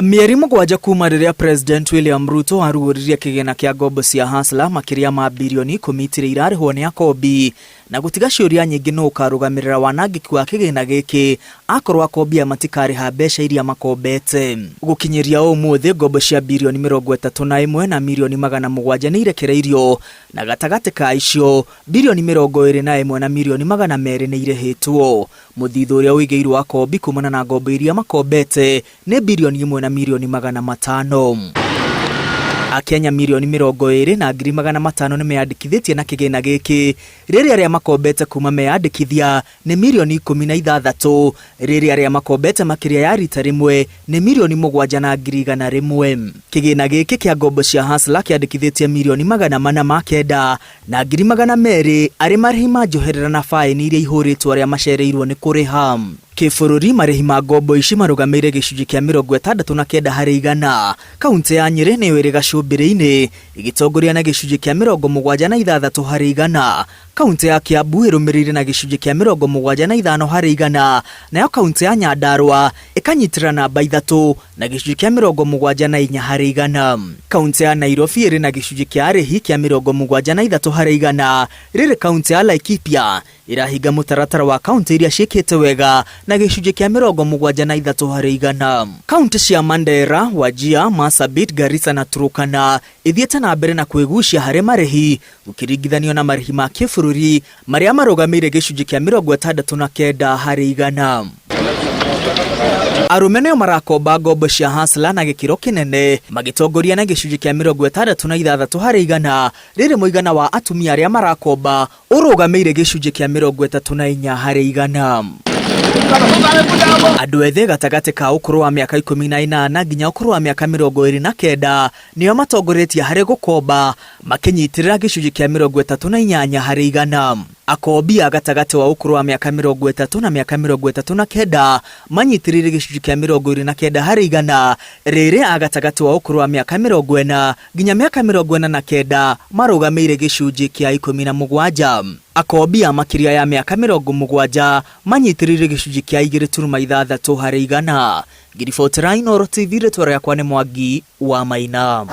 Mĩeri 7 kuma rĩrĩa President William Ruto aruũririe kĩgĩna kĩa ngombo cia Hustler makĩria ma birioni 10 itirĩ irarĩhwo nĩ akombi na gũtiga ciũria nyingĩ nũ ũkarũgamĩrĩra wanangĩki wa kĩgĩna gĩkĩ akorwo akombi aya matikarĩha mbeca iria makombete. Gũkinyĩria ũmũthĩ ngombo cia birioni 31 na mirioni 700 nĩ irekereirio na gatagatĩ ka icio birioni 21 na mirioni 200 nĩ irĩhĩtwo. Mũthithũ ũrĩa ũigĩirwo akombi kumana na ngombo iria makombete nĩ birioni ĩmwe na mirioni 500. Akenya mirioni 20 na ngiri 500 nĩ meyandĩkithĩtie na kĩgĩna gĩkĩ, rĩrĩa arĩa makombete kuma meyandĩkithia nĩ mirioni 16, rĩrĩa arĩa makombete makĩria ya rita rĩmwe nĩ mirioni 7 na ngiri 100. Kĩgĩna gĩkĩ kĩa ngombo cia Hustler kĩandĩkithĩtie mirioni 409 na ngiri 200 arĩ marĩhi ma njoherera na baĩni iria ihũrĩtwo arĩa macereirwo nĩ kũrĩha. Kĩbũrũri, marĩhi ma ngombo ici marũgamĩire gĩcunjĩ kĩa 69 harĩ igana. Kauntĩ ya Nyĩrĩ nĩyo ĩrĩ gacũmbĩrĩ-inĩ ĩgĩtongoria na gĩcunjĩ kĩa 76 harĩ igana. Kauntĩ ya Kiambu ĩrũmĩrĩire na gĩcunjĩ kĩa 75 harĩ igana, nayo kauntĩ ya Nyandarua ĩkanyitĩrĩra namba ithatũ na gĩcunjĩ kĩa 74 harĩ igana. Kauntĩ ya Nairobi ĩrĩ na gĩcunjĩ kĩa arĩhi kĩa 73 harĩ igana, rĩrĩ kauntĩ ya Laikipia ĩrahinga mũtaratara wa kauntĩ iria ciĩkĩte wega na gĩcunjĩ kĩa 73 harĩ igana. Kauntĩ cia Mandera, Wajir, Marsabit, Garissa na Turkana ithiĩte na mbere na kwĩgucia harĩ marĩhi gũkĩringithanio na marĩhi ma kĩbũrũri marĩa marũgamĩire gĩcunjĩ kĩa 69 harĩ igana. Arũme nĩo marakomba ngombo cia Hustler na gĩkĩro kĩnene magĩtongoria na gĩcunjĩ kĩa 66 harĩ igana, rĩrĩ mũigana wa atumia arĩa marakomba ũrũgamĩire gĩcunjĩ kĩa 34 harĩ igana. Andũ ethĩ gatagatĩ ka ũkũrũ wa mĩaka 18 nginya ũkũrũ wa mĩaka 29 nĩo matongoretie harĩ gũkomba, makĩnyitĩrĩra gĩcunjĩ kĩa 38 harĩ igana. Akombi a gatagatĩ wa ũkũrũ wa mĩaka 30 na mĩaka 39 manyitĩrĩire gĩcunjĩ kĩa 29 harĩ igana, rĩrĩ a gatagatĩ wa ũkũrũ wa mĩaka 40 nginya mĩaka 49 marũgamĩire gĩcunjĩ kĩa 17. Akombi a makĩria ya mĩaka 70 manyitĩrĩire gĩcunjĩ kĩa 2.6 harĩ igana. Ngĩribotera Inooro TV rĩtwa rĩakwa nĩ Mwangi wa Maina.